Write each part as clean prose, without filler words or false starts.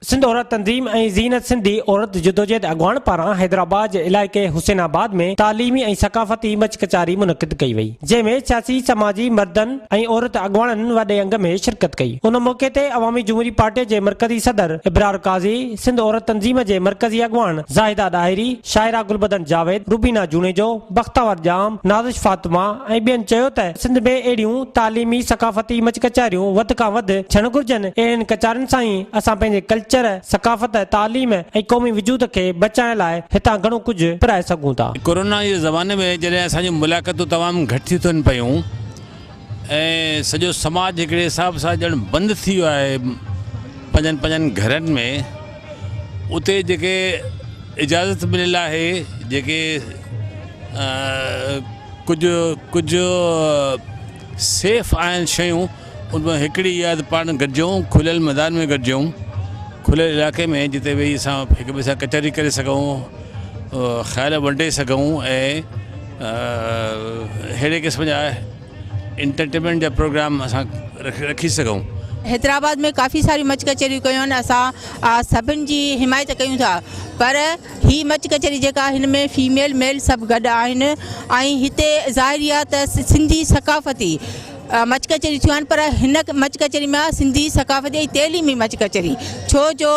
سنڌ عورت تنظيم ۽ زينت سنڌي عورت جدوجهد اڳواڻ پاران حيدرآباد جي علائقي حسين آباد ۾ تعليمي ۽ ثقافتي مچ ڪچهري منعقد ڪئي وئي جنهن ۾ سياسي سماجي مردن ۽ عورت اڳواڻن وڏي انگ ۾ شرڪت ڪئي ان موقعي تي عوامي جمهوري پارٽي جي مرڪزي صدر ابرار قاضي سنڌ عورت تنظيم جي مرڪزي اڳواڻ زاهده ڏاهري شاعره گلبدن جاويد روبينا جوڻيجو بختاور ڄام نازش فاطمه ۽ ٻين چيو ته سنڌ ۾ اهڙيون تعليمي ثقافتي مچ ڪچهريون وڌ کان وڌ ٿيڻ گهرجن، اهڙين ڪچهرين سان ئي اسان پنهنجي ڪلچر، ثقافت، تعليم ۽ قومي وجود کي بچائڻ لاء هتان گهڻو ڪجهه پرائي سگهون ٿا. ڪورونا جي زماني ۾ جڏهن اسان جون ملاقاتون تمام گهٽ ٿي ٿين پيون ۽ سڄو سماج هڪڙي حساب سان ڄڻ بند ٿي ويو آهي پنهنجن پنهنجن گهرن ۾ اتي جيڪي اجازت مليل آهي جيڪي ڪجهه ڪجهه سيف آهن شيون ان مان هڪڙي اها ته پاڻ گڏجون کليل ميدان ۾ گڏجون کليل علائقي ۾ جتي ويهي اسان هڪ ٻئي سان ڪچهري ڪري سگهون خيال ونڊي سگهون ۽ اهڙي قسم جا انٽرٽينمينٽ جا پروگرام اسان رکي سگهون. حيدرآباد ۾ ڪافي ساريون مچ ڪچهريون ڪيون آهن اسان سڀن جي حمايت ڪيون ٿا پر هي مچ ڪچهري جيڪا هن ۾ فيميل ميل سڀ گڏ آهن ۽ هتي ظاهري آهي ته سنڌي ثقافتي مچ ڪچهري ٿيون آهن پر هن مچ ڪچهري ۾ سنڌي ثقافتي ۽ تعليمي مچ ڪچهري ڇو جو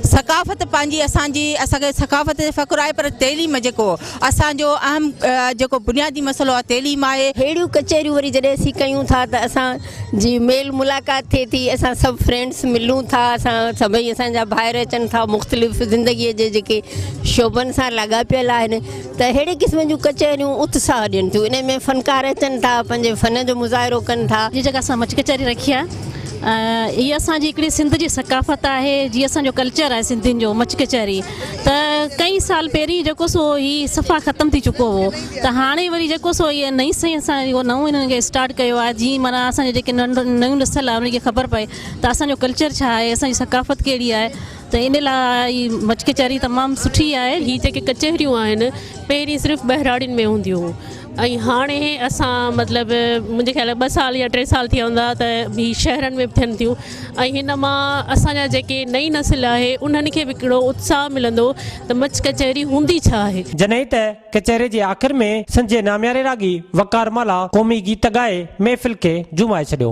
ثقافت پنهنجي اسان جي اسان کي ثقافت تي فخر آهي پر تعليم جيڪو اسان جو اهم جيڪو بنيادي مسئلو آهي تعليم آهي. ههڙيون ڪچهريون وري جڏهن اسين ڪيون ٿا ته اسان جي ميل ملاقات ٿئي ٿي اسان سڀ فرينڊس ملون ٿا اسان سڀئي اسان جا ڀائر اچن ٿا مختلف زندگي جي جيڪي شعبن سان لاڳاپيل آهن ته اهڙي قسم جون ڪچهريون اتساهه ڏين ٿيون انهي ۾ فنڪار اچن ٿا پنهنجي فن جو مظاهرو ڪن ٿا. جي جيڪا اسان مچ ڪچهري رکي آهي هي اسان جي هڪڙي سنڌ جي ثقافت آهي جي اسان جو ڪلچر آهي سنڌين جو مچ ڪچهري ته ڪئي سال پهرين جيڪو سو هي صفا ختم ٿي چڪو هو ته هاڻي وري جيڪو سو هي نئين سئي سان اهو نئون انهن کي اسٽارٽ ڪيو آهي جي معنيٰ اسان جي جيڪي نيون نسل آهي انهن کي خبر پئي ته اسان جو ڪلچر ڇا آهي اسان جي ثقافت ڪهڙي آهي ته ان لاء هي مچ ڪچهري تمام سٺي آهي. هي جيڪي ڪچهريون آهن پهرين صرف ٻهراڙين ۾ هونديون هيون ۽ هاڻي اسان مطلب منهنجي خيال ۾ ٻه سال يا ٽي سال ٿيا هوندا ته هي شهرن ۾ به ٿين ٿيون ۽ هن مان اسان جا جيڪي نئين نسل آهي انهن کي به هڪڙو اتساهه ملندو ته مچ ڪچهري هوندي ڇا آهي. جڏهن ته ڪچهري جي آخر ۾ سنڌ جي نامياري راڳي وقار مالا قومي گيت ڳائي محفل کي جهومائي ڇڏيو.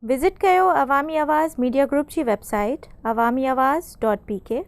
وزٽ ڪيو عوامي آواز ميڊيا گروپ جي website Awami Awaz dot P K.